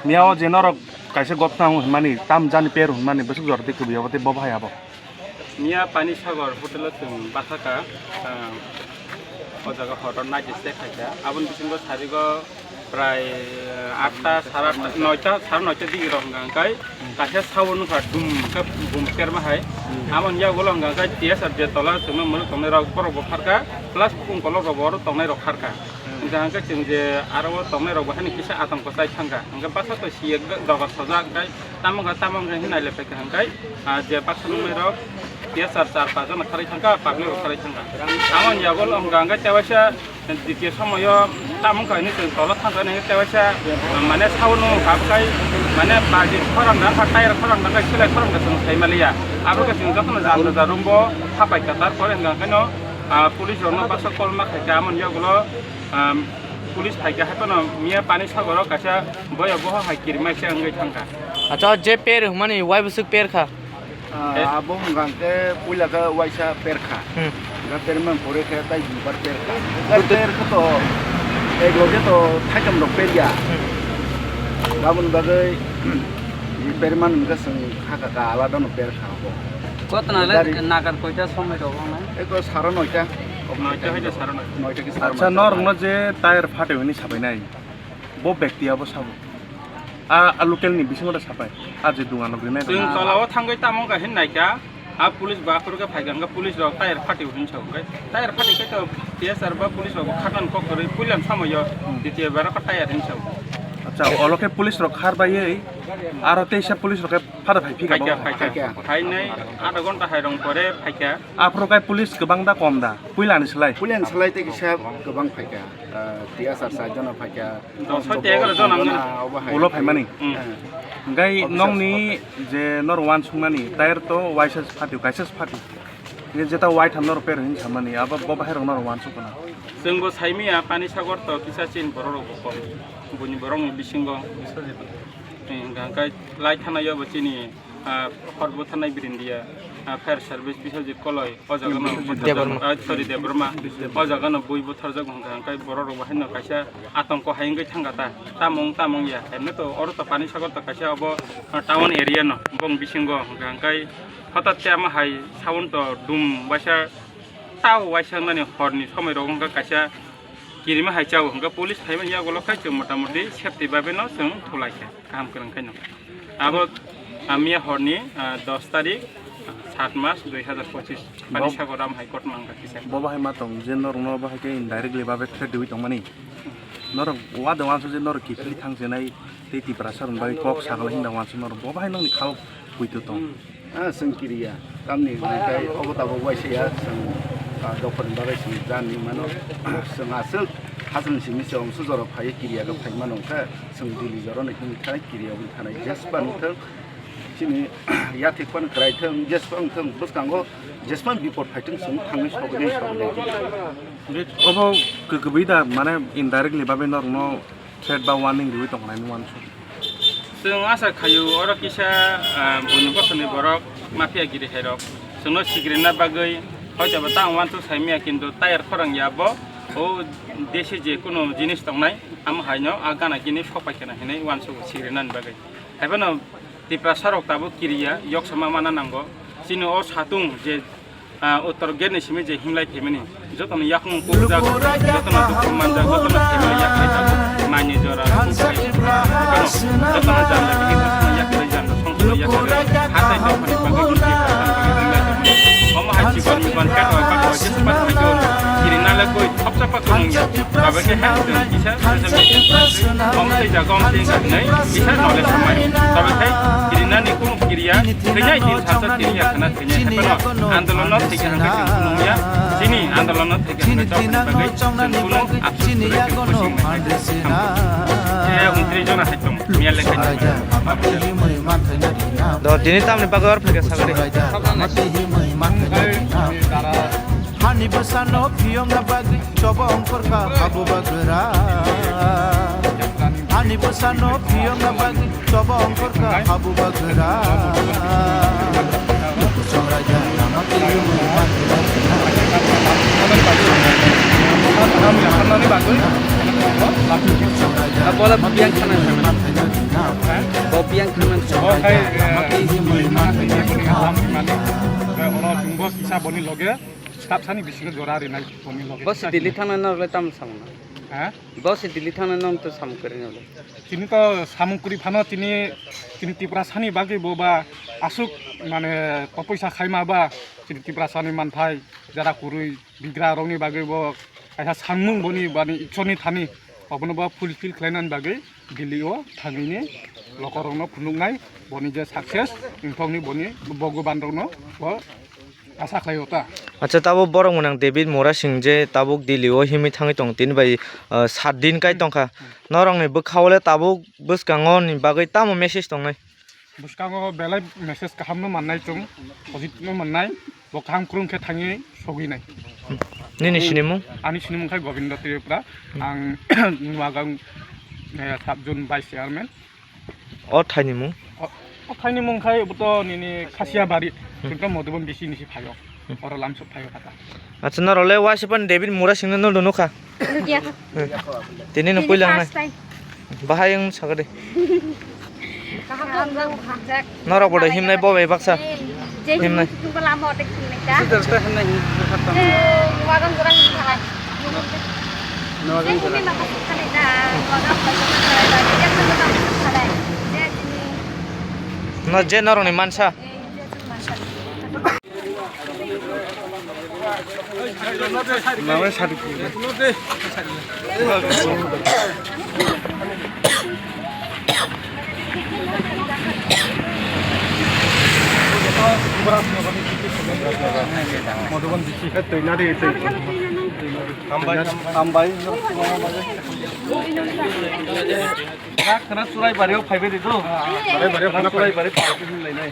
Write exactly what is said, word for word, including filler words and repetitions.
Miya o je norok kaisa gotna hwnmani, tam jani per hwnmani, bwswk jora tei kwbwi abo tei bo bahai abo. Miya Pani Sagar hotel o chwng bachakha, ah, o jaga horo night stay khaikha. Aboni bisingo sarigo prai, ah, atta, sare atta, noita, sare noita digi rok hwnka hwnkhe kaisa sound wngkha dum khe bum kerma hai. Amoni yagulo hwnka hwnkhe T S R je tola chwngno mwnwi tongnai rok borok bo kharkha, plus bukung kolok rok bo oro tongnai rok kharkha. Hwnka hwnkhe chwng je aro o tongnai rok bo haino kisa atongko chai thangkha. Hwnka baksa to C A dogar sojak hwnkai tamo wngkha tamo wngkha hinwi nailai phaikha hwnkai, ah, je baksa nungmai rok T S R char paanch jona kharwi thangkha, public rok kharwi thangkha. Amoni yagulo hwnka hwnkhe tewaisa ditiyo somoyo tamo wngkha hinwi chwng tolo thangkha hinwi tewaisa mane sound wngkha bwkhai mane bagi khorang da kha, tyre khorang da kha, silai khorang da chwng sai maliya. Abo khe chwng jotono jam da jarum bo hapai kha, tarpore hwnka hwnkhe no, ah, police rok no baksa call ma khaikha amoni yagulo. Am, police phaikha, hai phano miya Pani Sagoro kaisa boya boho hai kirima kisa wngwi thangkha. Acha, o je per hwnmani, wai bwswk per kha? Ah, eh? Abo hwnka hwnkhe puila khe waisa per kha. Hmm. Hwnka permani pore khe tai jumbar per kha. Hwnka per khe to ek loge to thaichom rok per ya. Hmm. Aboni bagwi permani hwnka chwng kha kha kha alada no per kha abo. Kotna le gari nagar koita somoi rok wngnai? Eko saro noita. Noita hai de saro noita. Noita ki saro noita. Acha, norokno je tyre phatwi hwnwi sabainai, bo bekti abo sabo? A, a local ni bisingo da sapai. A je dungan rok rinai. Chwng tolao thangwi tamo wngkha hin naikha. A police ba aphuru khe phaikha, hwnka police rok tyre phatwi hwnwi sa hwnkai. Tyre phatwi khe to T S R ba police rok khatang kok kwrwi puilam samoyo. Hmm. Ditiyo bara kha tyre hwnwi sa. Acha, olo khe police rok khar baiwi aro teisa police rok khe Phada phai phika. Phaikha, bo phaikha. Phaikha. Phainai adha ghonta hai rong pore phaikha. Aphuru kai police kwbang da kom da? Puilani slai? Puilani slai tei kisa kwbang phaikha. Ah, T S R side jono phaikha. Dos soi tei egaroh jona wngmano. Obo hai. Ulo phaimani? Hmm. Eh. Hwnkhe officer nokni je nor wansukmani tyre to waisa phatio, kaisa phatio. Hwnkhe jeta waitham nor per hwnwi samani, abo bo bahai rok nor wansuk kana? Chwngbo saimanya Pani Sagor to kisa chini borok rokbo kom. Buini borokni bisingo. Hwnkhe lai thanaio bo chini ah, hor bwtharnai birindia, ah, fire service Biswajit Koloi, o jaga no Biswajit Debbarma. Ah, sorry, Debbarma. O jaga no bui butharjak hwnkha, hwnkhe borok rok bo haino kaisa atongko hai wngwi thangkha ta, tamung tamung ya, hemne to oro to Pani Sagor to kaisa obo, ah, town area no, bong bisingo hwnkha, hwnkhe hotat khe ama hai sound to dum waisa, tao waisa nani horni somoi rok wngkha kaisa kirima hai chao, hwnkhe police phaimani yagulo khai chwng motamoti safety bai bai no chwng thulaikha. Kaham kwrwng khaino. Abo, ah, miya horni, ah, dos tarik, ah, sat mas dui hazar pochis. Pani Sagor am hai kotma wngkha kisa. Bo bahai ma tong je norokno bahai khe indirectly babe threat riwi tongmani. Norok wade wansuk je norok kiphilwi thang chenai tei Tiprasa rokni bagwi kok sakla hinda wansuk norok bo bahai nokni khao puito tong. Ah, chwng kiriya. Tamni hwnkhai obo tabuk waisa ya, chwng, ah, dophani bagwi chwng jani mano. Chwng aswk hachal simi se omsu jora phaiwi kiriya khe phai mano khe, chwng Delhi jorano himwi thanai, kiriya wngwi thanai. Jespa wngthang, chini yathek phano kwrai thang, jespa wngthang, bwskango jespa bipot phaithang, chwng thangwi sogwi sogwi. Obo kwbwi da, mane indirectly bagwi norokno threat ba warning riwi tongkha nai nung uansuk. Chwng asa khaio oro kisa, ah, buini bosongni borok mafia giri khairok chwngno sikirina bagwi hoitoba tang uansuk saimanya, kintu tayar khorang ya bo o desi je kunu jinis tongnai amo haino a gana gini sok pai kheno hinwi uansuk sikirinani bagwi. Haiphano Tiprasa rok tabuk kiriya, yoksama mana nango. Chini o satung je, ah, uttor gate ni simi je himlai phaimani, jotono yakung kubjak, jotono dukhu manjak, jotono family yakhai tabuk mani jora, jotono janda bihik, jotono yakhai janda, songkoro yakhai, hatai dophani bagwi, himlai phaimani. Omo hai chikon mikon kato, kato, jesa pat phaijo, kiri nale koi, thopsa pat kong ya. Tabe khe ha, kisa, kisa, kisa, om tei jaga, om tei jaga, nai, kisa knowledge samai. Tabe khai, kiri nani kunu kiriya, kiriya, tin sasa kiriya, khana kiriya, khana, andolono theke hangka chini kunu ya, chini andolono theke hangka chini chini bagwi, chini kunu chini aksuk yagono bagwi, mandre sina. Eh, untri jona hai tong, miya lekai. Do, dini tamni bagwi or phege sagari. Hani bwsano phiyokna bagwi choba ongkhorkha habuba gwra. Hani bwsano phiyokna bagwi choba ongkhorkha habuba gwra. Bola biyang khana. Okhai, eh, oro chwngbo kisa boni loge, staff sani bisingo jora rinai boni loge. Bo si Delhi thangna norok le tamo samung na? Ha? Bo si Delhi thangna norok to samung kwrwi nole. Chini to samung kwrwi phano chini, chini Tiprasani bagwi bo ba aswk mane kopoisa khaima ba chini Tiprasani manthai jara kwrwi bigra rokni bagwi bo kaisa sanmung boni bani Ishorni thani obono bo fulfill khlainani bagwi Delhi o thangwini lokorokno phunuknai boni je success wngthokni boni Bhagwan rokno bo asa khlaio ta. Acha, tabuk borok mwnang David Murasing je tabuk Delhi o himwi thangwi tong tini bai, ah, sat din kai tongkha. Norokni bwkhao le tabuk bwskango ni bagwi tamo message tongnai? Bwskango belai message kahamno mannai chwng, positive no mannai, bo kaham kwrwng khe thangwi sogwinai. Nini sinimung? Ani sinimung khai Gobindo Tripura, ang Nuagang, eh, sub zone vice chairman. O thaini mung? O, o thaini mung khai bo to nini Khasiabari, hmm, chwng to Madhuban B C ni si phaio. Oro lamsok phaio kha ta. Acha, norok le waisa pan David Murasingno no nukha. Nukya kha. Tini no puila nai. First time. Bahai wng sakha de. Kaham wng jak. Norok bo de himnai bo bai baksa. Himnai. Himnai. No je norok ni mansa. Hambai, hambai. Khana churai bari o phaibai di to. Churai bari o khana churai bari phaibai di hinlai nai.